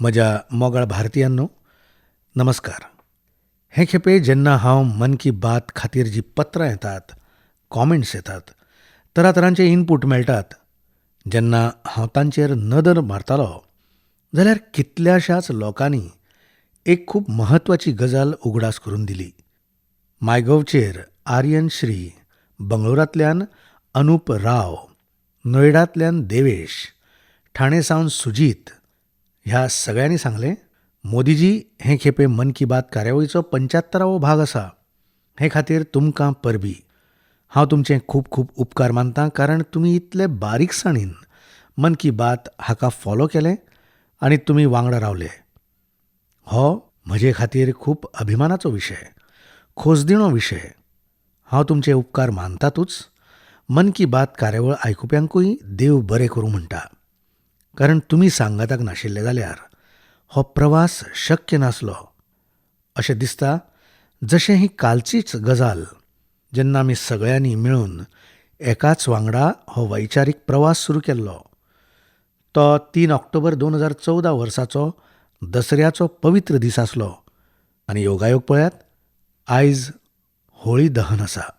म्हज्या मोगाळ भारतीयांनो, नमस्कार. हे खेपे जेन्ना हांव मन की बात खातीर जीं पत्रां येतात, कॉमेंट्स येतात, तरातरांचे इनपूट मेळटात, जेन्ना हांव तांचेर नदर मारतालो जाल्यार कितल्याशाच लोकांनी एक खूब म्हत्वाची गजाल उगडास करून दिली. मायगोवचेर आर्यन श्री, बंगळुरांतल्यान अनुप राव, नोयडांतल्यान देवेश, ठाणे सावन सुजीत ह्या सगळ्यांनी सांगलें, मोदीजी हे खेपे मन की बात कार्यावळीचो 75वो भाग आसा, हे खातीर तुमकां परबी. हांव तुमचें खूब खूब उपकार मानतां, कारण तुमी इतले बारीकसाणीन मन की बात हाका फॉलो केलें आनी तुमी वांगडा रावले. हो म्हजे खातीर खूब अभिमानाचो विशय, खोसदिणो विशय. हांव तुमचे उपकार मानतातूच, मन की बात कार्यावळ आयकुप्यांकूय देव बरें करूं म्हणटा, कारण तुमी सांगाताक नाशिल्ले जाल्यार हो प्रवास शक्य नासलो. अशें दिसता जशें ही कालचीच गजाल, जेन्ना आमी सगळ्यांनी मेळून एकाच वांगडा हो वैचारीक प्रवास सुरू केल्लो. तो 3 ऑक्टोबर 2014 वर्साचो दसऱ्याचो पवित्र दीस आसलो आनी योगायोग पळयात, आयज होळी दहन आसा.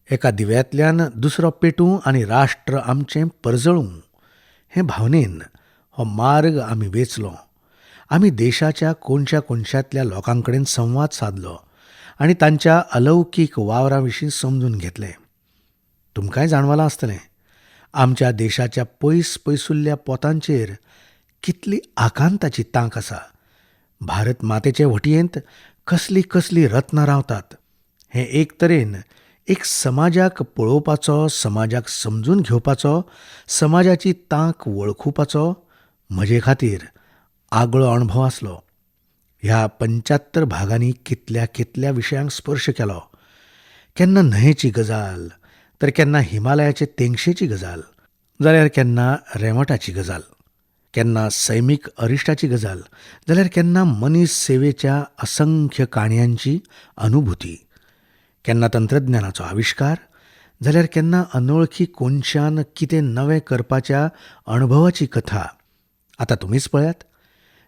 एका दिव्यांतल्यान दुसरो पेटूं आनी राष्ट्र आमचें परजळूं हे भावनेन हो मार्ग आमी वेंचलो. आमी देशाच्या कोनशा कोनशांतल्या लोकां कडेन संवाद सादलो आनी तांच्या अलौकीक वावरा विशीं समजून घेतलें. तुमकांय जाणवलां आसतलें, आमच्या देशाच्या पयस पयसुल्ल्या पोतांचेर कितली आकांताची तांक आसा. भारत मातेचे व्हटयेंत कसली कसली रत्नां रावतात. हें एक तरेन एक समाजाक पळोवपाचो, समाजाक समजून घेवपाचो, समाजाची तांक वळखुपाचो म्हजे खातीर आगळो अणभव आसलो. ह्या 75 भागांनी कितल्या कितल्या विशयांक स्पर्श केलो. केन्ना न्हंयेची गजाल, तर केन्ना हिमालयाचे तेंगशेची गजाल, जाल्यार केन्ना रेंवटाची गजाल, केन्ना सैमीक अरिश्टाची गजाल, जाल्यार केन्ना मनीस सेवेच्या असंख्य काणयांची अनुभूती, केन्ना तंत्रज्ञानाचो आविश्कार, जाल्यार केन्ना अनोळखी कोनशान कितें नवें करपाच्या अणभवाची कथा. आतां तुमीच पळयात,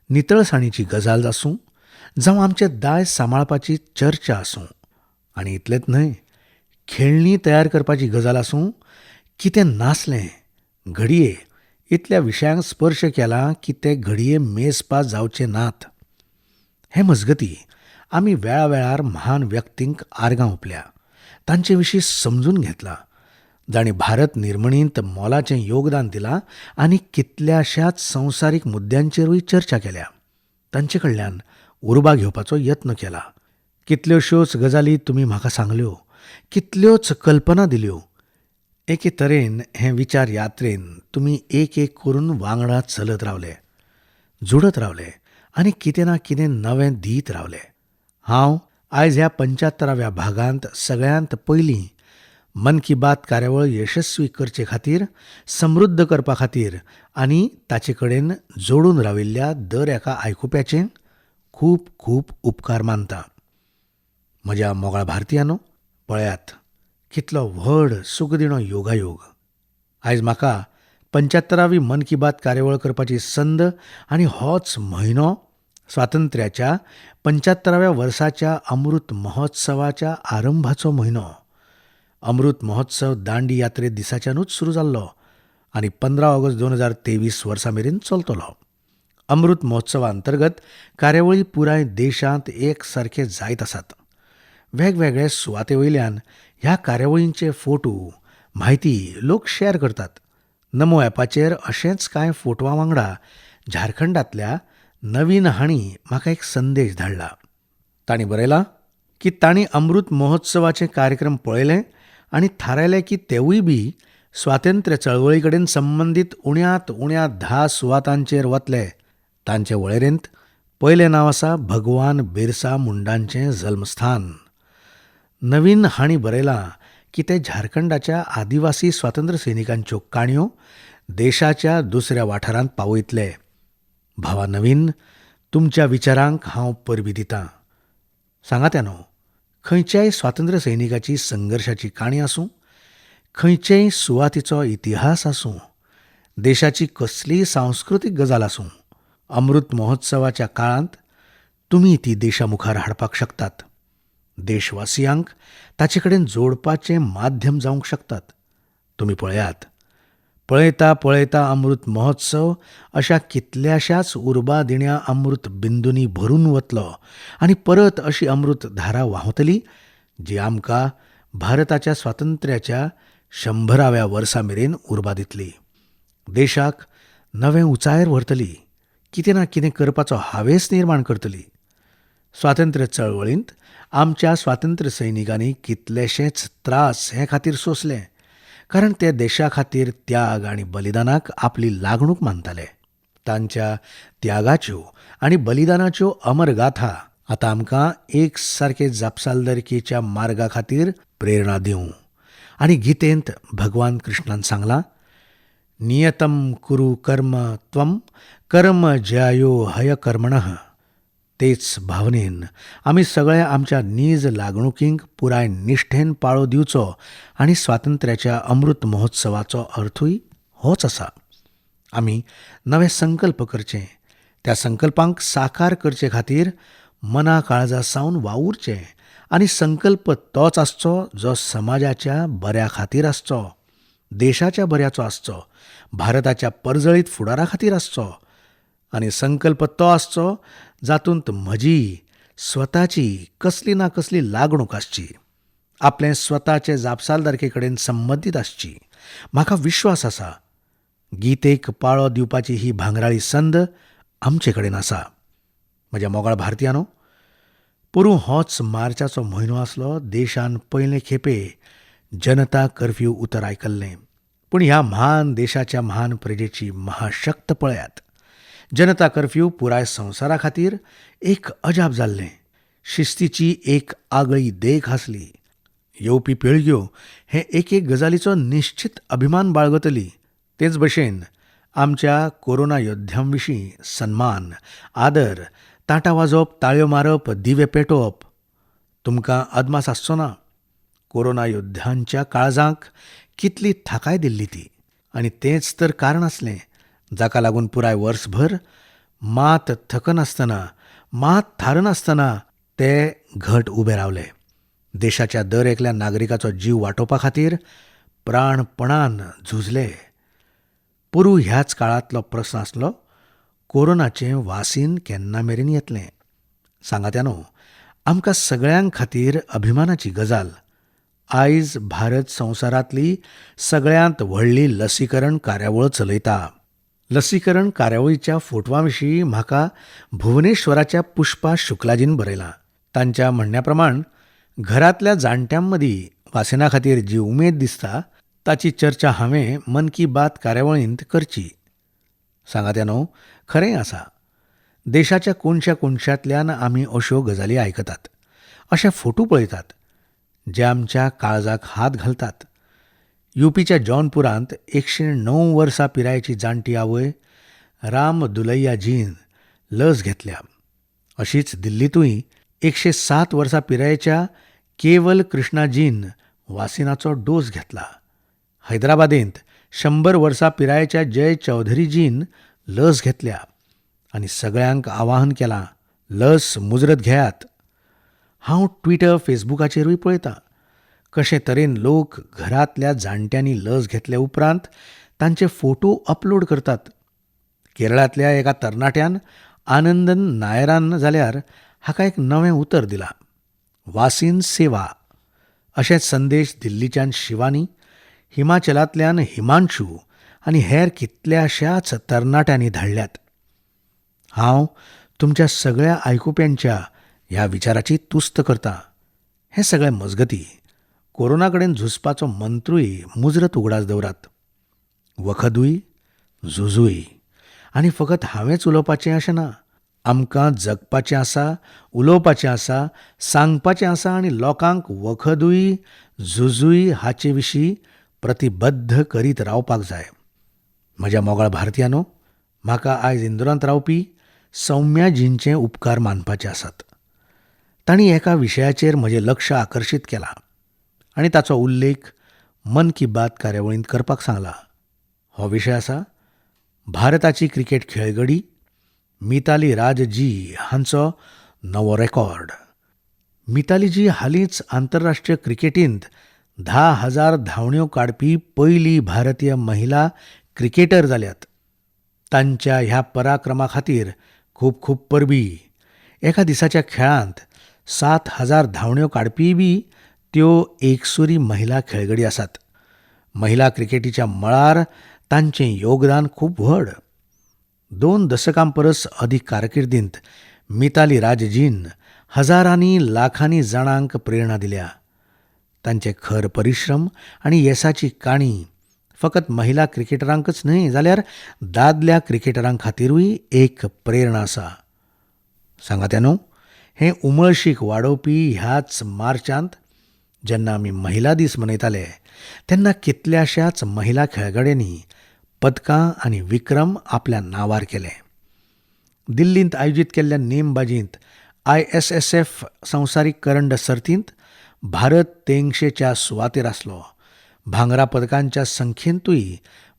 नितळसाणीची गजाल आसूं जावं आमचें दायज सांबाळपाची चर्चा आसूं, आनी इतलेंच न्हय, खेळणी तयार करपाची गजाल आसूं, कितें नासलें घडये इतल्या विशयांक स्पर्श केला की ते घडये मेजपा जावचे नात. हे मजगती आमी वेळावेळार महान व्यक्तींक आर्गां ओंपल्या, तांचे विशीं समजून घेतलां, जांणी भारत निर्मणींत मोलाचें योगदान दिलां आनी कितल्याशाच संवसारीक मुद्द्यांचेरूय चर्चा केल्या, तांचे कडल्यान उर्बा घेवपाचो यत्न केला. कितल्योश्योच गजाली तुमी म्हाका सांगल्यो, कितल्योच कल्पना दिल्यो. एके तरेन हे विचार यात्रेन तुमी एक एक करून वांगडा चलत रावले, जुडत रावले आनी कितें ना कितें नवें दीत रावले. हांव आयज ह्या 75व्या भागांत सगळ्यांत पयलीं मन की बात कार्यावळ यशस्वी करचे खातीर, समृद्ध करपा खातीर आनी ताचे कडेन जोडून राविल्ल्या दर एका आयकुप्याचें खूब खूब उपकार मानता. म्हज्या मोगाळ भारतीयांनो, पळयात कितलो व्हड सुखदिणो योगायोग. आयज म्हाका 75वी मन की बात कार्यावळ करपाची संद आनी होच म्हयनो स्वातंत्र्याच्या 75व्या वर्साच्या अमृत महोत्सवाच्या आरंभाचो म्हयनो. अमृत महोत्सव दांडी यात्रे दिसाच्यानूच सुरू जाल्लो आनी 15 ऑगस्ट 2023 वर्सा मेरेन चलतलो. अमृत महोत्सवा अंतर्गत कार्यावळी पुराय देशांत एक सारखे जायत आसात. वेगवेगळे सुवाते वयल्यान ह्या कार्यावळींचे फोटो, म्हायती लोक शेअर करतात. नमो ॲपाचेर अशेंच कांय फोटवा वांगडा झारखंडांतल्या नवीन हांणी म्हाका एक संदेश धाडला. तांणी बरयलां की तांणी अमृत महोत्सवाचे कार्यक्रम पळयले आनी थारायलें की तेवूय बी स्वातंत्र्य चळवळी कडेन संबंदीत उण्यांत उण्या 10 सुवातांचेर वतले. तांचे वळेरेंत पयलें नांव आसा भगवान बिरसा मुंडांचें जल्मस्थान. नवीन हांणी बरयलां की ते झारखंडाच्या आदिवासी स्वातंत्र्य सैनिकांच्यो काणयो देशाच्या दुसऱ्या वाठारांत पावयतले. भावा नवीन, तुमच्या विचारांक हांव परबी दितां. सांगात्यानो, खंयच्याय स्वातंत्र्य सैनिकाची संघर्शाची काणी आसूं, खंयचेय सुवातीचो इतिहास आसूं, देशाची कसलीय सांस्कृतीक गजाल आसूं, अमृत महोत्सवाच्या काळांत तुमी ती देशा मुखार हाडपाक शकतात. देशवासियांक ताचे कडेन जोडपाचें माध्यम जावंक शकतात. तुमी पळयात, पळयता पळयता अमृत महोत्सव अशा कितल्याशाच उर्बा दिण्या अमृत बिंदूंनी भरून वतलो आनी परत अशी अमृत धारा व्हांवतली जी आमकां भारताच्या स्वातंत्र्याच्या 100व्या वर्सा मेरेन उर्बा दितली, देशाक नवे उंचायेर व्हरतली, कितें ना कितें करपाचो हावेस निर्माण करतली. स्वातंत्र्य चळवळींत आमच्या स्वातंत्र्य सैनिकांनी कितलेशेच त्रास हे खातीर सोंसले, कारण ते देशा खातीर त्याग आनी बलिदानाक आपली लागणूक मानताले. तांच्या त्यागाच्यो आनी बलिदानाच्यो अमर गाथा आतां आमकां एक सारके जापसालदारकेच्या मार्गा खातीर प्रेरणा दिवं. आनी गीतेंत भगवान कृष्णान सांगलां, नियतम कुरु कर्म त्वं कर्म ज्यायो हय कर्मणः. तेच भावनेन आमी सगळे आमच्या नीज लागणुकींक पुराय निश्ठेन पाळो दिवचो आनी स्वातंत्र्याच्या अमृत महोत्सवाचो अर्थूय होच आसा. आमी नवे संकल्प करचे, त्या संकल्पांक साकार करचे खातीर मना काळजा सावन वावुरचें आनी संकल्प तोच आसचो जो समाजाच्या बऱ्या खातीर आसचो, देशाच्या बऱ्याचो आसचो, भारताच्या परजळीत फुडारा खातीर आसचो आनी संकल्प तो आसचो जातूंत म्हजी स्वताची कसली ना कसली लागणूक आसची, आपले स्वताचे जापसालदारके कडेन संबंदीत आसची. म्हाका विश्वास आसा गीतेक पाळो दिवपाची ही भांगराळी संद आमचे कडेन आसा. म्हज्या मोगाळ भारतीयांनो, पोरूं होच मार्चाचो म्हयनो आसलो देशान पयले खेपे जनता कर्फ्यू उतर आयकल्लें. पूण ह्या म्हान देशाच्या म्हान प्रजेची महाशक्त पळयात. जनता कर्फ्यू पुराय संवसारा खातीर एक अजाप जाल्लें. शिस्तीची एक आगळी देख आसली. येवपी पिळग्यो हे एक एक गजालीचो निश्चित अभिमान बाळगतली. तेच भशेन आमच्या कोरोना योद्ध्यां विशीं सन्मान, आदर, ताटां वाजोवप, ताळयो मारप, दिवे पेटोवप, तुमकां अदमास आसचो ना कोरोना योद्ध्यांच्या काळजांक कितली थाकाय दिल्ली ती. आनी तेंच तर कारण आसलें जाका लागून पुराय वर्सभर मात थकनासतना, मात थारनासतना ते घट उबे रावले. देशाच्या दर एकल्या नागरिकाचो जीव वाटोवपा खातीर प्राणपणान झुजले. पोरूं ह्याच काळांतलो प्रस्न आसलो, कोरोनाचें वासीन केन्ना मेरेन येतलें? सांगात्यानो, आमकां सगळ्यां खातीर अभिमानाची गजाल, आयज भारत संवसारांतली सगळ्यांत व्हडली लसीकरण कार्यावळ चलयता. लसीकरण कार्यावळीच्या फोटवां विशीं म्हाका भुवनेश्वराच्या पुष्पा शुक्लाजीन बरयलां. तांच्या म्हणण्या प्रमाण घरांतल्या जाणट्यां मदीं वासिना खातीर जी उमेद दिसता ताची चर्चा हांवें मन की बात कार्यावळींत करची. सांगात्यानो, खरें आसा, देशाच्या कोनशा कोनशांतल्यान आमी अश्यो गजाली आयकतात, अशे फोटो पळयतात जे आमच्या काळजाक हात घालतात. युपीच्या जौनपुरांत 109 वर्सां पिरायेची जाणटी आवय राम दुलैयाजीन लस घेतल्या. अशीच दिल्लींतूय 107 वर्सां पिरायेच्या केवल कृष्णाजीन वासिनाचो डोस घेतला. हैदराबादेंत 100 वर्सां पिरायेच्या जय चौधरीजीन लस घेतल्या आनी सगळ्यांक आवाहन केलां, लस मुजरत घेयात. हांव ट्विटर, फेसबुकाचेरूय पळयतां कशे तरेन लोक घरांतल्या जाणट्यांनी लस घेतले उपरांत तांचे फोटो अपलोड करतात. केरळांतल्या एका तरणाट्यान आनंदन नायरान जाल्यार हाका एक नवें उतर दिलां, वासीन सेवा. अशेच संदेश दिल्लीच्यान शिवानी, हिमाचलांतल्यान हिमांशू आनी हेर कितल्याशाच तरणाट्यांनी धाडल्यात. हांव तुमच्या सगळ्या आयकुप्यांच्या ह्या विचाराची तुस्त करतां. हें सगळें मजगती कोरोना कडेन झुजपाचो मंत्रूय मुजरत उगडास दवरात. वखदूय, झुजूय. आनी फकत हांवेंच उलोवपाचें अशें ना, आमकां जगपाचें आसा, उलोवपाचें आसा, सांगपाचें आसा आनी लोकांक वखदूय, झुजूय हाचे विशीं प्रतिबद्ध करीत रावपाक जाय. म्हज्या मोगाळ भारतीयांनो, म्हाका आयज इंदोरांत रावपी सौम्याजींचे उपकार मानपाचे आसात. तांणी एका विशयाचेर म्हजें लक्ष आकर्शीत केलां आनी ताचो उल्लेख मन की बात कार्यावळींत करपाक सांगला. हो विशय आसा भारताची क्रिकेट खेळगडी मिताली राजजी हांचो नवो रेकॉर्ड. मितालीजी हालींच आंतरराष्ट्रीय क्रिकेटींत 10,000 धांवण्यो काडपी पयली भारतीय महिला क्रिकेटर जाल्यात. तांच्या ह्या पराक्रमा खातीर खूब खूब परबीं. एका दिसाच्या खेळांत 7,000 धांवण्यो काडपीय बी त्यो एकसुरी महिला खेळगडी आसात. महिला क्रिकेटीच्या मळार तांचें योगदान खूब व्हड. 2 दशकां परस अदीक कारकिर्दींत मिताली राजजीन हजारांनी लाखांनी जाणांक प्रेरणा दिल्या. तांचे खर परिश्रम आनी येसाची काणी फकत महिला क्रिकेटरांकच न्हय जाल्यार दादल्या क्रिकेटरां खातीरूय एक प्रेरणा आसा. सांगात्यानो, हें उमळशीक वाडोवपी ह्याच मार्चांत जेन्ना आमी महिला दीस मनयताले तेन्ना कितल्याशाच महिला खेळगड्यांनी पदकां आनी विक्रम आपल्या नांवार केले. दिल्लींत आयोजीत केल्ल्या नेमबाजींत ISSF संवसारीक करंड सर्तींत भारत तेंगशेच्या सुवातेर आसलो. भांगरा पदकांच्या संख्येंतूय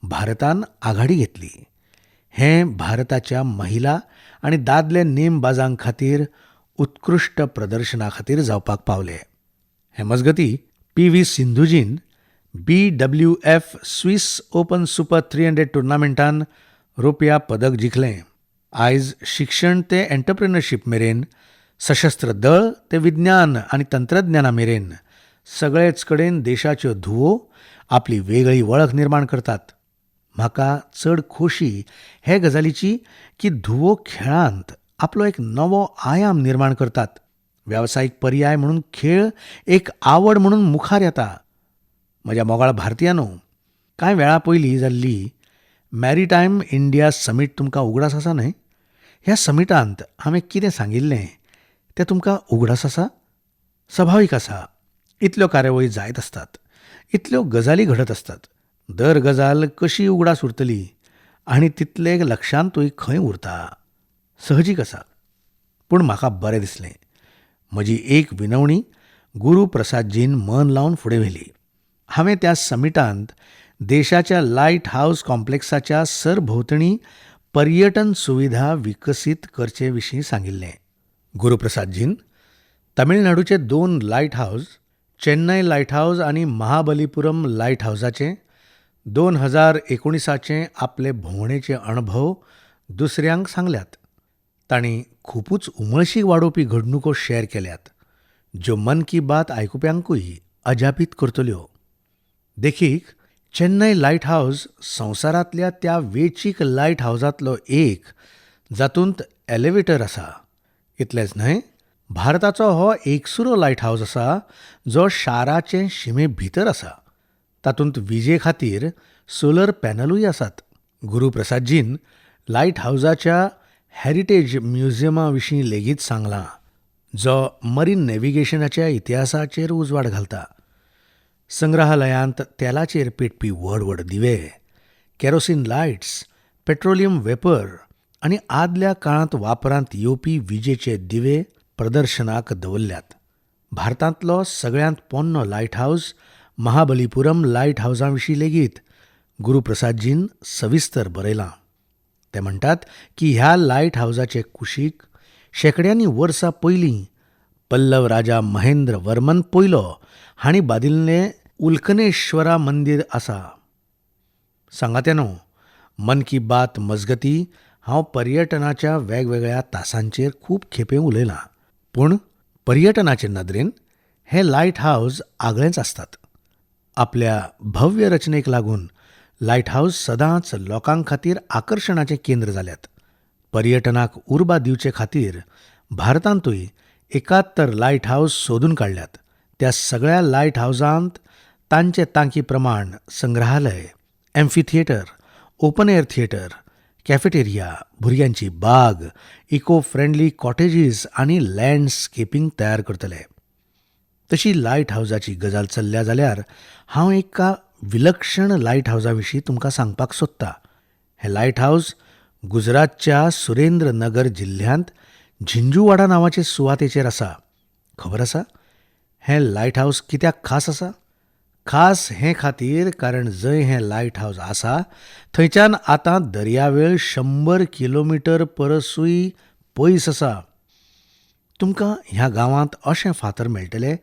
भारतान आघाडी घेतली. हें भारताच्या महिला आनी दादले नेमबाजां खातीर उत्कृश्ट प्रदर्शना खातीर जावपाक पावले. हे मजगती PV सिंधुजीन BWF Swiss open super 300 टुर्नामेंटान रुपया पदक जिखलें. आयज शिक्षण ते एंटरप्रेनरशीप मेरेन, सशस्त्र दळ ते विज्ञान आनी तंत्रज्ञाना मेरेन सगळेच कडेन देशाच्यो धुवो आपली वेगळी वळख निर्माण करतात. म्हाका चड खोशी हे गजालीची की धुवो खेळांत आपलो एक नवो आयाम निर्माण करतात. व्यावसायीक पर्याय म्हणून खेळ एक आवड म्हणून मुखार येता. म्हज्या मोगाळ भारतीयांनो, कांय वेळा पयलीं जाल्ली मॅरिटायम इंडिया समीट तुमकां उगडास आसा न्हय? ह्या समिटांत हांवें कितें सांगिल्लें तें तुमकां उगडास आसा? सभावीक आसा, इतल्यो कार्यावळी जायत आसतात, इतल्यो गजाली घडत आसतात, दर गजाल कशी उगडास उरतली आनी तितले लक्षांतूय खंय उरता? सहजीक आसा. पूण म्हाका बरें दिसलें. म्हजी एक विनवणी गुरुप्रसादजीन मन लावन फुडें व्हेली. हांवें त्या समिटांत देशाच्या लायट हावस कॉम्प्लेक्साच्या सरभोंवतणी पर्यटन सुविधा विकसीत करचे विशीं सांगिल्लें. गुरुप्रसादजीन तमिळनाडूचे 2 लायट हावस, चेन्नय लायट हावस आनी महाबलीपुरम लायट हावसाचे 2019 आपले भोंवडेचे अणभव दुसऱ्यांक सांगल्यात. तांणी खुबूच उमळशीक वाडोवपी घडणुको शेअर केल्यात, ज्यो मन की बात आयकुप्यांकूय अजापीत करतल्यो. देखीक, चेन्नय लायट हावस संवसारांतल्या त्या वेंचीक लायट हावसांतलो एक जातूंत एलिवेटर आसा. इतलेंच न्हय, भारताचो हो एकसुरो लायट हावस आसा जो शाराचे शिमे भितर आसा. तातूंत विजे खातीर सोलर पॅनलूय आसात. गुरुप्रसादजीन लायट हावसाच्या हॅरिटेज म्युझियमा विशीं लेगीत सांगलां, जो मरीन नेव्हिगेशनाच्या इतिहासाचेर उजवाड घालता. संग्रहालयांत तेलाचेर पेटपी व्हड व्हड दिवे, केरोसीन लायट्स, पेट्रोलियम वेपर आनी आदल्या काळांत वापरांत येवपी विजेचे दिवे प्रदर्शनाक दवरल्यात. भारतांतलो सगळ्यांत पोन्नो लायट हावस महाबलीपुरम लायट हावसा विशीं लेगीत गुरुप्रसादजीन सविस्तर बरयलां. ते म्हणटात की ह्या लायट हावसाचे कुशीक शेंकड्यांनी वर्सां पयलीं पल्लव राजा महेंद्र वर्मन पयलो हांणी बांदिल्लें उल्कनेश्वरा मंदीर आसा. सांगात्यानो, मन की बात मजगती हांव पर्यटनाच्या वेगवेगळ्या तासांचेर खूब खेपे उलयलां, पूण पर्यटनाचे नदरेन हे लायट हावस आगळेच आसतात. आपल्या भव्य रचनेक लागून लायट हावस सदांच लोकां खातीर आकर्शणाचें केंद्र जाल्यात. पर्यटनाक उर्बा दिवचे खातीर भारतांतूय 71 लायट हावस सोदून काडल्यात. त्या सगळ्या लायट हावसांत तांचे तांकी प्रमाण संग्रहालय, amphitheatre, open air theatre, cafeteria, भुरग्यांची बाग, इको फ्रेंडली कॉटेजीस आनी लँडस्केपिंग तयार करतले. तशी लायट हावसाची गजाल चल्ल्या जाल्यार हांव एका विलक्षण लायट हावसा विशीं तुमकां सांगपाक सोदता. हें लायट हावस गुजरातच्या सुरेंद्रनगर जिल्ल्यांत झिंजुवाडा नांवाचे सुवातेचेर आसा. खबर आसा हें लायट हावस कित्याक खास आसा? खास हे खातीर कारण जंय हें लायट हावज आसा थंयच्यान आतां दर्यावेळ 100 किलोमिटर परसूय पयस आसा. तुमकां ह्या गांवांत अशें फातर मेळटले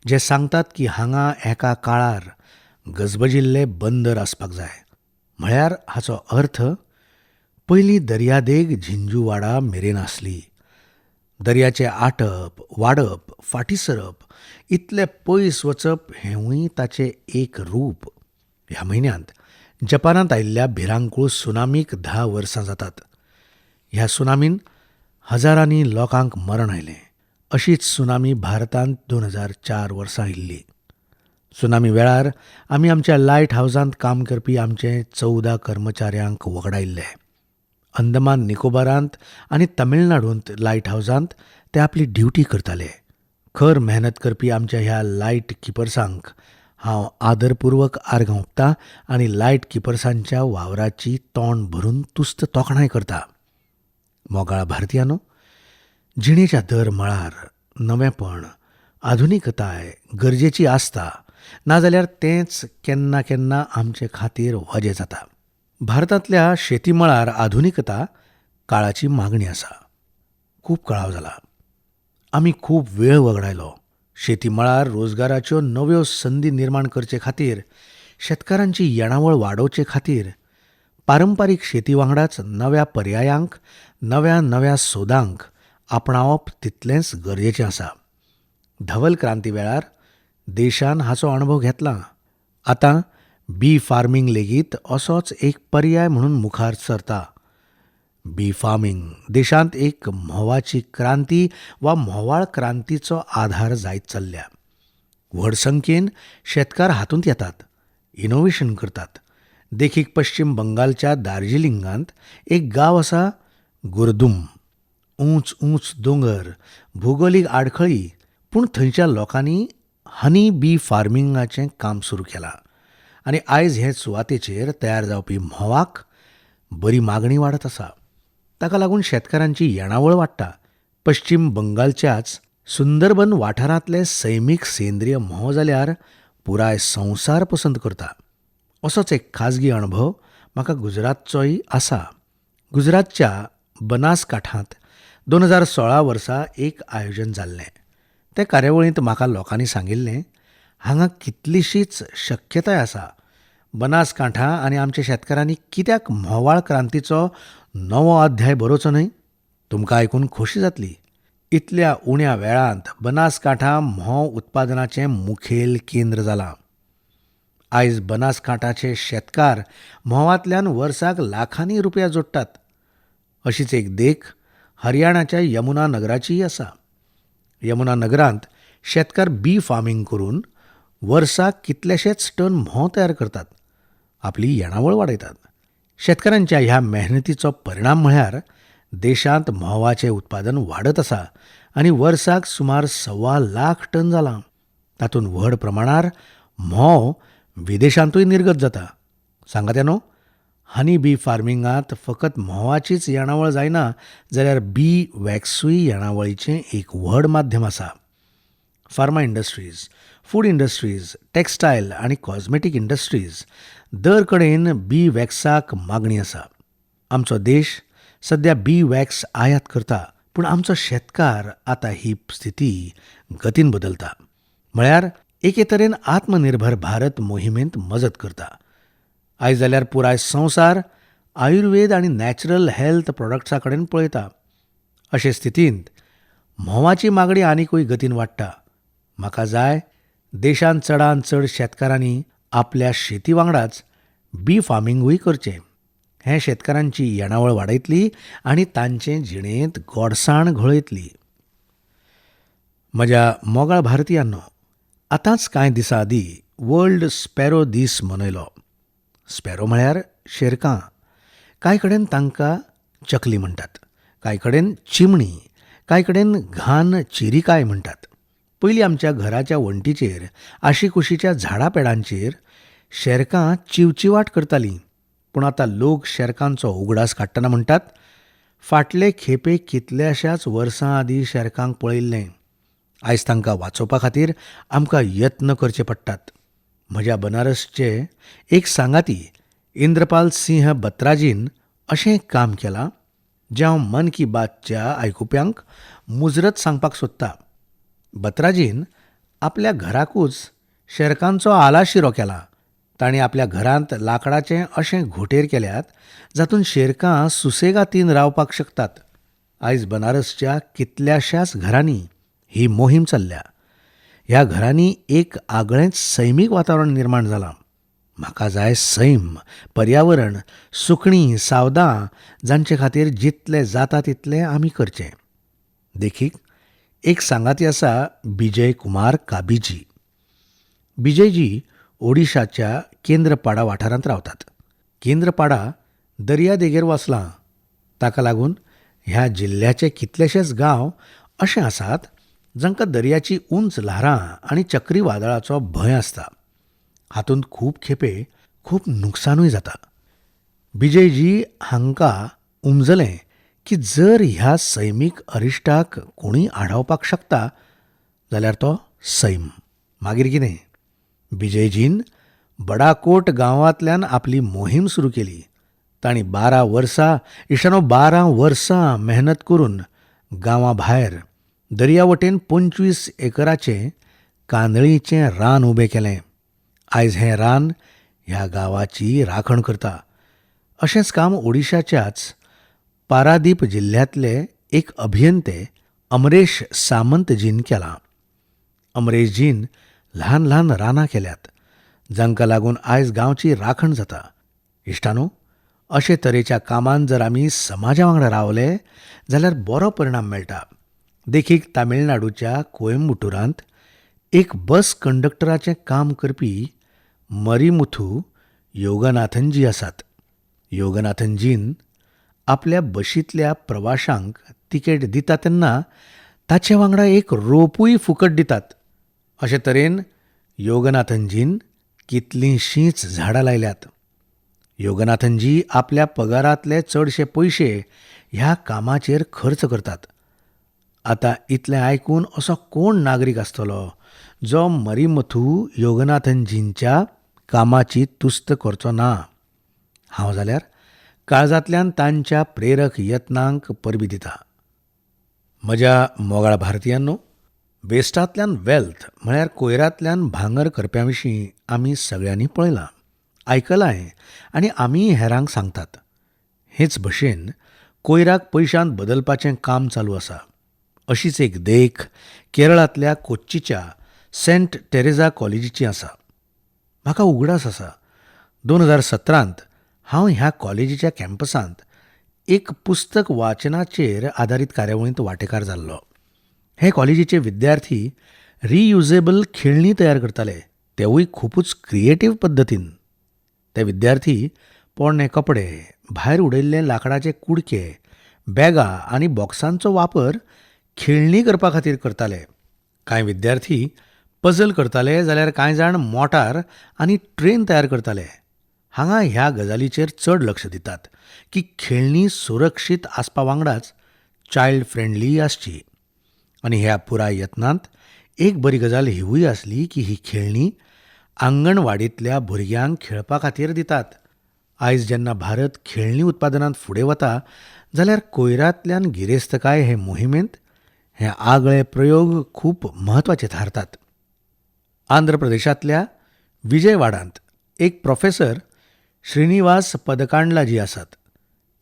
जे सांगतात की हांगा एका काळार गजबजिल्ले बंदर आसपाक जाय. म्हळ्यार हाचो अर्थ पयलीं दर्यादेग झिंजूवाडा मेरेन आसली. दर्याचें आटप, वाडप, फाटीं सरप, इतले पयस वचप हेंवूय ताचें एक रूप. ह्या म्हयन्यांत जपानांत आयिल्ल्या भिरांकूळ सुनामीक 10 वर्सां जातात. ह्या सुनामीन हजारांनी लोकांक मरण आयलें. अशीच सुनामी भारतांत 2004 वर्सां आयिल्ली. सुनामी वेळार आमी आमच्या लायट हावजांत काम करपी आमचे 14 कर्मचाऱ्यांक वगडायिल्ले. अंदमान निकोबारांत आनी तमिळनाडूंत लायट हावजांत ते आपली ड्युटी करताले. खर मेहनत करपी आमच्या ह्या लायट किपर्सांक हांव आदरपूर्वक आर्गां ओंपता आनी लायट किपर्सांच्या वावराची तोंड भरून तुस्त तोखणाय करता. मोगाळ भारतीयांनो, जिणेच्या दर मळार नवेंपण, आधुनिकताय गरजेची आसता, नाजाल्यार तेंच केन्ना केन्ना आमचे खातीर वजें जाता. भारतांतल्या शेती मळार आधुनिकता काळाची मागणी आसा. खूब कळाव जाला, आमी खूब वेळ वगडायलो. शेती मळार रोजगाराच्यो नव्यो संदी निर्माण करचे खातीर, शेतकारांची येणावळ वाडोवचे खातीर पारंपारीक शेती वांगडाच नव्या पर्यायांक, नव्या नव्या सोदांक आपणावप तितलेंच गरजेचें आसा. धवल क्रांती वेळार देशान हाचो अणभव घेतला. आतां बी फार्मींग लेगीत असोच एक पर्याय म्हणून मुखार सरता. बी फार्मींग देशांत एक म्होंवाची क्रांती वा म्होंवाळ क्रांतीचो आधार जायत चल्ल्या. व्हड संख्येन शेतकार हातूंत येतात, इनोव्हेशन करतात. देखीक पश्चिम बंगालच्या दार्जिलिंगांत एक गांव आसा, गुरदुम. ऊंच ऊंच दोंगर, भुगोलीक आडखळी, पूण थंयच्या लोकांनी हनी बी फार्मिंगाचें काम सुरू केलां आनी आयज हे सुवातेचेर तयार जावपी म्होंवाक बरी मागणी वाडत आसा. ताका लागून शेतकारांची येणावळ वाडटा. पश्चिम बंगालच्याच सुंदरबन वाठारांतले सैमीक सेंद्रीय म्होंव जाल्यार पुराय संवसार पसंत करता. असोच एक खाजगी अणभव म्हाका गुजरातचोय आसा. गुजरातच्या बनासकाठांत 2016 वर्सा एक आयोजन जाल्लें. ते कार्यावळींत म्हाका लोकांनी सांगिल्लें, हांगा कितलीशीच शक्यताय आसा. बनासकांठा आनी आमच्या शेतकारांनी कित्याक म्होंवाळ क्रांतीचो नवो अध्याय बरोवचो न्हय? तुमकां आयकून खोशी जातली. इतल्या उण्या वेळांत बनासकांठा म्होंव उत्पादनाचें मुखेल केंद्र जालां. आयज बनासकांठाचे शेतकार म्होंवांतल्यान वर्साक लाखांनी रुपया जोडटात. अशीच एक देख हरियाणाच्या यमुना नगराचीय आसा. यमुना नगरांत शेतकार बी फार्मींग करून वर्साक कितलेशेच टन म्होंव तयार करतात, आपली येणावळ वाडयतात. शेतकारांच्या ह्या मेहनतीचो परिणाम म्हळ्यार देशांत म्होंवाचें उत्पादन वाडत आसा आनी वर्साक सुमार 1.25 लाख टन जालां. तातूंत व्हड प्रमाणार म्होंव विदेशांतूय निर्गत जाता. सांगात्यानो, हनी बी फार्मिंगांत फकत म्होंवाचीच येणावळ जायना जाल्यार बी वॅक्सूय येणावळीचें एक व्हड माध्यम आसा. Pharma industries, food industries, textile आनी कॉस्मेटीक इंडस्ट्रीज दर कडेन बी वॅक्साक मागणी आसा. आमचो देश सद्या बी वॅक्स आयात करता, पूण आमचो शेतकार आतां ही स्थिती गतीन बदलता. म्हळ्यार एके तरेन आत्मनिर्भर भारत मोहिमेंत मजत करता. आयज जाल्यार पुराय संवसार आयुर्वेद आनी नॅचरल हेल्थ प्रोडक्ट्सा कडेन पळयता. अशे स्थितींत म्होंवाची मागणी आनिकूय गतीन वाडटा. म्हाका जाय देशांत चडांत चड शेतकारांनी आपल्या शेती वांगडाच बी फार्मिंगूय करचें. हें शेतकारांची येणावळ वाडयतली आनी तांचे जिणेंत गोडसाण घोळयतली. म्हज्या मोगाळ भारतीयांनो, आतांच कांय दिसां आदीं वर्ल्ड स्पॅरो दीस मनयलो. स्पॅरो म्हळ्यार शेरकां. कांय कडेन तांकां चकली म्हणटात, कांय कडेन चिमणी, कांय कडेन घान चिरिकाय म्हणटात. पयलीं आमच्या घराच्या वण्टीचेर, आशिकुशीच्या झाडां पेडांचेर शेरकां चिवचिवाट करतालीं. पूण आतां लोक शेरकांचो उगडास काडटना म्हणटात, फाटले खेपे कितल्याशाच वर्सां आदीं शेरकांक पळयिल्लें. आयज तांकां वाचोवपा खातीर आमकां यत्न करचे पडटात. म्हज्या बनारसचे एक सांगाती इंद्रपाल सिंह बत्राजीन अशें एक काम केलां जें हांव मन की बातच्या आयकुप्यांक मुजरत सांगपाक सोदतां. बत्राजीन आपल्या घराकूच शेरकांचो आलाशिरो केला. तांणी आपल्या घरांत लांकडाचें अशें घोंटेर केल्यात जातूंत शेरकां सुसेगातीन रावपाक शकतात. आयज बनारसच्या कितल्याशाच घरांनी ही मोहीम चल्ल्या. ह्या घरांनी एक आगळेंच सैमीक वातावरण निर्माण जालां. म्हाका जाय सैम, पर्यावरण, सुकणीं, सावदां जांचे खातीर जितलें जाता तितलें आमी करचें. देखीक, एक सांगाती आसा विजय कुमार काबीजी. विजयजी ओडिशाच्या केंद्रपाडा वाठारांत रावतात. केंद्रपाडा दर्या देगेर वसलां. ताका लागून ह्या जिल्ल्याचे कितलेशेच गांव अशे आसात जांकां दर्याची उंच ल्हारां आनी चक्रीवादळाचो भंय आसता. हातूंत खूब खेपे खूब नुकसानूय जाता. विजयजी हांकां उमजलें की जर ह्या सैमीक अरिश्टाक कोणूय आडावपाक शकता जाल्यार तो सैम. मागीर कितें, विजयजीन बडाकोट गांवांतल्यान आपली मोहीम सुरू केली. तांणी 12 वर्सां, इश्टानो 12 वर्सां मेहनत करून गांवा भायर दर्या वटेन 25 एकराचें कांदळीचें रान उबें केलें. आयज हें रान ह्या गांवाची राखण करता. अशेंच काम ओडिशाच्याच पारादीप जिल्ल्यांतले एक अभियंते अमरेश सामंतजीन केलां. अमरेशजीन ल्हान ल्हान रानां केल्यात जांकां लागून आयज गांवची राखण जाता. इश्टानो, अशे तरेच्या कामान जर आमी समाजा वांगडा रावले जाल्यार बरो परिणाम मेळटा. देखीक, तामिळनाडूच्या कोयंबटूरांत एक बस कंडक्टराचें काम करपी मरीमुथू योगनाथनजी आसात. योगनाथनजीन आपल्या बशींतल्या प्रवाशांक तिकेट दिता तेन्ना ताचे वांगडा एक रोपूय फुकट दितात. अशे तरेन योगनाथनजीन कितलींशींच झाडां लायल्यात. योगनाथनजी आपल्या पगारांतले चडशे पयशे ह्या कामाचेर खर्च करतात. आतां इतलें आयकून असो कोण नागरीक आसतलो जो मरीमुथू योगनाथनजींच्या कामाची तुस्त करचो ना? हांव जाल्यार काळजांतल्यान तांच्या प्रेरक यत्नांक परबीं दिता. म्हज्या मोगाळ भारतीयांनो, वेस्टांतल्यान वेल्थ म्हळ्यार कोयरांतल्यान भांगर करप्यां विशीं आमी सगळ्यांनी पळयलां, आयकलांय आनी आमीय हेरांक सांगतात. हेच भशेन कोयराक पयशांत बदलपाचें काम चालू आसा. अशीच एक देख केरळांतल्या कोच्चीच्या सेंट टेरेझा कॉलेजीची आसा. म्हाका उगडास आसा, 2017 हांव ह्या कॉलेजीच्या कॅम्पसांत एक पुस्तक वाचनाचेर आदारीत कार्यावळींत वांटेकार जाल्लो. हे कॉलेजीचे विद्यार्थी रियुजेबल खेळणी तयार करताले, तेवूय खुबूच क्रिएटीव पद्दतीन. ते विद्यार्थी पोरणे कपडे, भायर उडयल्ले लांकडाचे कुडके, बॅगां आनी बॉक्सांचो वापर खेळणी करपा खातीर करताले. कांय विद्यार्थी पझल करताले जाल्यार कांय जाण मोटार आनी ट्रेन तयार करताले. हांगा ह्या गजालीचेर चड लक्ष दितात की खेळणी सुरक्षीत आसपा वांगडाच चायल्ड फ्रेंडली आसची. आनी ह्या पुराय यत्नांत एक बरी गजाल हिवूय आसली की ही खेळणी आंगणवाडींतल्या भुरग्यांक खेळपा खातीर दितात. आयज जेन्ना भारत खेळणी उत्पादनांत फुडें वता जाल्यार कोयरांतल्यान गिरेस्तकाय हे मोहिमेंत हे आगळे प्रयोग खूब म्हत्वाचे थारतात. आंध्र प्रदेशांतल्या विजयवाडांत एक प्रोफेसर श्रीनिवास पदकांडलाजी आसात.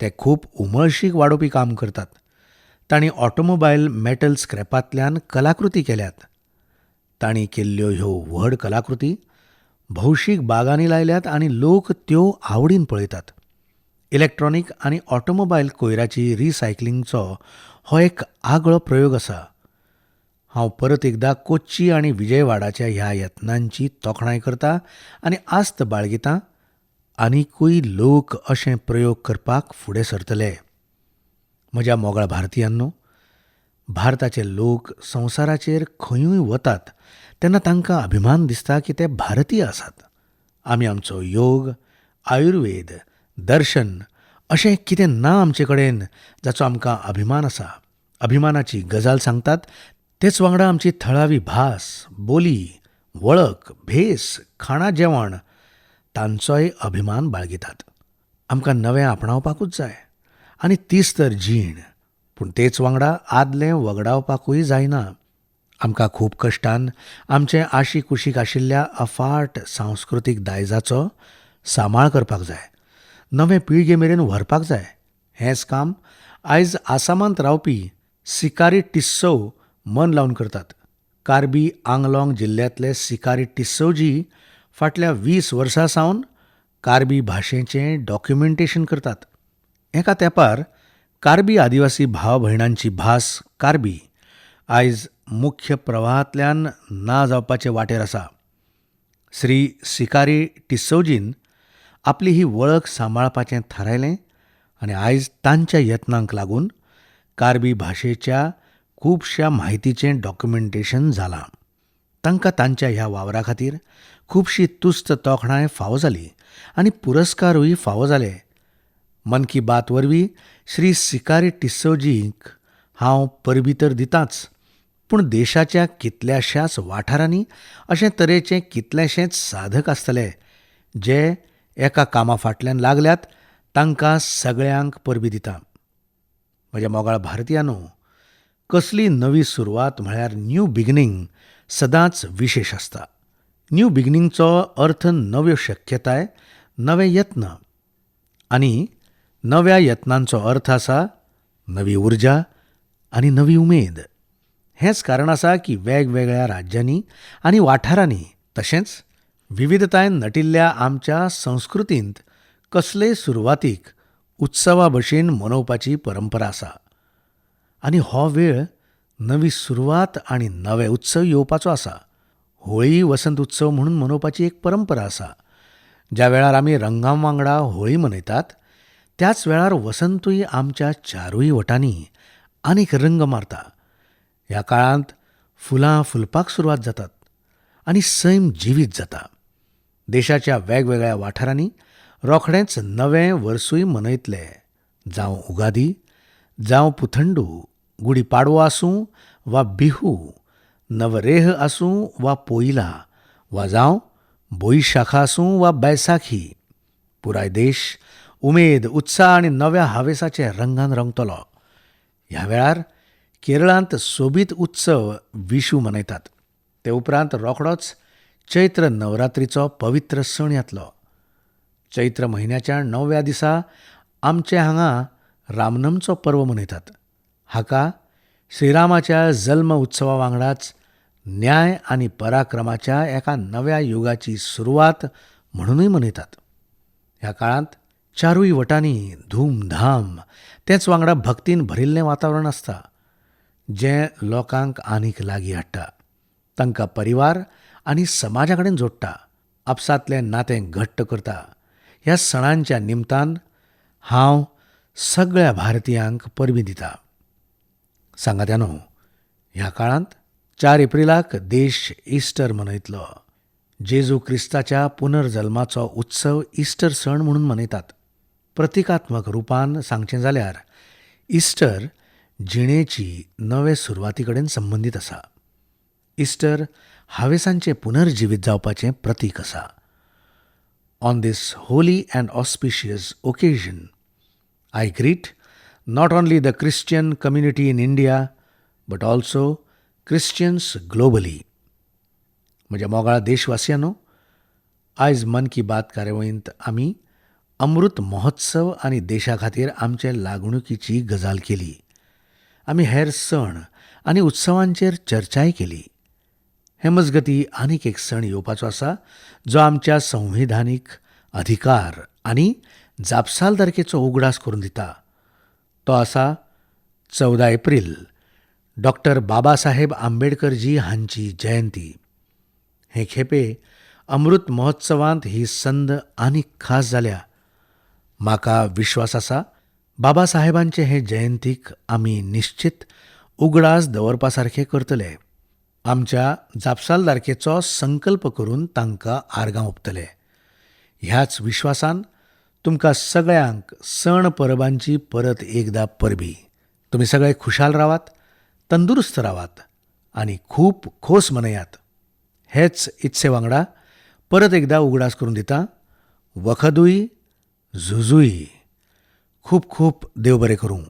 ते खूब उमळशीक वाडोवपी काम करतात. तांणी ऑटोमोबायल मेटल स्क्रॅपांतल्यान कलाकृती केल्यात. तांणी केल्ल्यो ह्यो व्हड कलाकृती भौशीक बागांनी लायल्यात आनी लोक त्यो आवडीन पळयतात. इलेक्ट्रॉनीक आनी ऑटोमोबायल कोयराची रिसायकलिंगचो हो एक आगळो प्रयोग आसा. हांव परत एकदां कोच्ची आनी विजयवाडाच्या ह्या यत्नांची तोखणाय करता आनी आस्त बाळगितां आनिकूय लोक अशे प्रयोग करपाक फुडें सरतले. म्हज्या मोगाळ भारतीयांनो, भारताचे लोक संवसाराचेर खंयूय वतात तेन्ना तांकां अभिमान दिसता की ते भारतीय आसात. आमी आमचो योग, आयुर्वेद, दर्शन अशें कितें ना आमचे कडेन जाचो आमकां अभिमान आसा. अभिमानाची गजाल सांगतात तेच वांगडा आमची थळावी भास, बोली, वळख, भेस, खाणां जेवण तांचोय अभिमान बाळगितात. आमकां नवें आपणावपाकूच जाय आनी तीच तर जीण. पूण तेच वांगडा आदलें वगडावपाकूय जायना. आमकां खूब कश्टान आमचे आशिकुशीक आशिल्ल्या अफाट सांस्कृतीक दायजाचो सांबाळ करपाक जाय, नवे पिळगे मेरेन व्हरपाक जाय. हेंच काम आयज आसामांत रावपी सिकारी टिस्सव मन लावन करतात. कार्बी आंगलोंग जिल्ल्यांतले सिकारी टिस्सवजी फाटल्या 20 वर्सां सावन कार्बी भाशेचें डॉक्युमेंटेशन करतात. एका तेंपार कार्बी आदिवासी भाव भयणांची भास कार्बी आयज मुख्य प्रवाहांतल्यान ना जावपाचे वाटेर आसा. श्री सिकारी टिस्सवजीन आपली ही वळख सांबाळपाचें थारायलें आनी आयज तांच्या यत्नांक लागून कार्बी भाशेच्या खुबश्या म्हायतीचें डॉक्युमेंटेशन जालां. तांकां तांच्या ह्या वावरा खातीर खुबशी तुस्त तोखणाय फावो जाली आनी पुरस्कारूय फावो जाले. मन की बात वरवीं श्री सिकारी टिस्सवजींक हांव परबीं तर दितांच, पूण देशाच्या कितल्याशाच वाठारांनी अशे तरेचे कितलेशेच साधक आसतले जे एका कामा फाटल्यान लागल्यात, तांकां सगळ्यांक परबीं दिता. म्हज्या मोगाळ भारतीयांनो, कसली नवी सुरवात म्हळ्यार न्यू बिगनींग सदांच विशेश आसता. न्यू बिगनींगचो अर्थ नव्यो शक्यताय, नवे यत्न आनी नव्या यत्नांचो अर्थ आसा नवी उर्जा आनी नवी उमेद. हेंच कारण आसा की वेगवेगळ्या राज्यांनी आनी वाठारांनी तशेंच विविधतायेन नटिल्ल्या आमच्या संस्कृतींत कसलेय सुरवातीक उत्सवा भशेन मनोवपाची परंपरा आसा आनी हो वेळ नवी सुरवात आनी नवे उत्सव येवपाचो आसा. होळी वसंत उत्सव म्हणून मनोवपाची एक परंपरा आसा. ज्या वेळार आमी रंगां वांगडा होळी मनयतात त्याच वेळार वसंतूय आमच्या चारूय वटांनी आनीक रंग मारता. ह्या काळांत फुलां फुलपाक सुरवात जातात आनी सैम जिवीत जाता. देशाच्या वेगवेगळ्या वाठारांनी रोखडेंच नवें वर्सूय मनयतले. जावं उगादी, जावं पुथंडू, गुडी पाडवो आसूं वा बिहू, नवरेह आसूं वा पोयला, वा जावं बोईशाखा आसूं वा बैसाखी, पुराय देश उमेद, उत्साह आनी नव्या हावेसाचे रंगान रंगतलो. ह्या वेळार केरळांत सोबीत उत्सव विशू मनयतात. ते उपरांत रोखडोच चैत्र नवरात्रीचो पवित्र सण येतलो. चैत्र म्हयन्याच्या 9व्या दिसा आमचे हांगा रामनमचो पर्व मनयतात. हाका श्रीरामाच्या जल्म उत्सवा वांगडाच न्याय आनी पराक्रमाच्या एका नव्या युगाची सुरवात म्हणूनय मनयतात. ह्या काळांत चारूय वटांनी धूमधाम, तेच वांगडा भक्तीन भरिल्लें वातावरण आसता, जें लोकांक आनीक लागीं हाडटा, तांकां परिवार आनी समाजा कडेन जोडटा, आपसांतलें नातें घट्ट करता. ह्या सणांच्या निमतान हांव सगळ्या भारतीयांक परबीं दिता. सांगात्यानो, ह्या काळांत 4 एप्रिलाक देश इस्टर मनयतलो. जेजू क्रिस्ताच्या पुनर्जल्माचो उत्सव इस्टर सण म्हणून मनयतात. प्रतिकात्मक रुपान सांगचें जाल्यार इस्टर जिणेची नवे सुरवाती कडेन संबंदीत आसा. इस्टर हावेसांचें पुनर्जिवीत जावपाचें प्रतीक आसा. On this holy and auspicious occasion, I greet not only the Christian community in India, but also Christians globally. म्हज्या मोगाळ देशवासियांनो, आयज मन की बात कार्यावळींत आमी अमृत महोत्सव आनी देशा खातीर आमचे लागणुकीची गजाल केली. आमी हेर सण आनी उत्सवांचेर चर्चाय केली. हे मजगती आनीक एक सण येवपाचो आसा जो आमच्या संविधानीक अधिकार आनी जापसालदारकेचो उगडास करून दिता. तो आसा 14 एप्रिल, डॉक्टर बाबासाहेब आंबेडकरजी हांची जयंती. हे खेपे अमृत महोत्सवांत ही संद आनीक खास जाल्या. म्हाका विश्वास आसा बाबासाहेबांचे हे जयंतीक आमी निश्चित उगडास दवरपा सारखे करतले. आमच्या जापसालदारकेचो संकल्प करून तांकां आर्गां ओंपतले. ह्याच विश्वासान तुमकां सगळ्यांक सण परबांची परत एकदा परबी. तुमी सगळे खुशाल रावात, तंदुरुस्त रावात आनी खूब खोस मनयात. हेच इत्से वांगडा परत एकदां उगडास करून दितां, वखदूय, झुजूय. खूब खूब देव बरें करूं.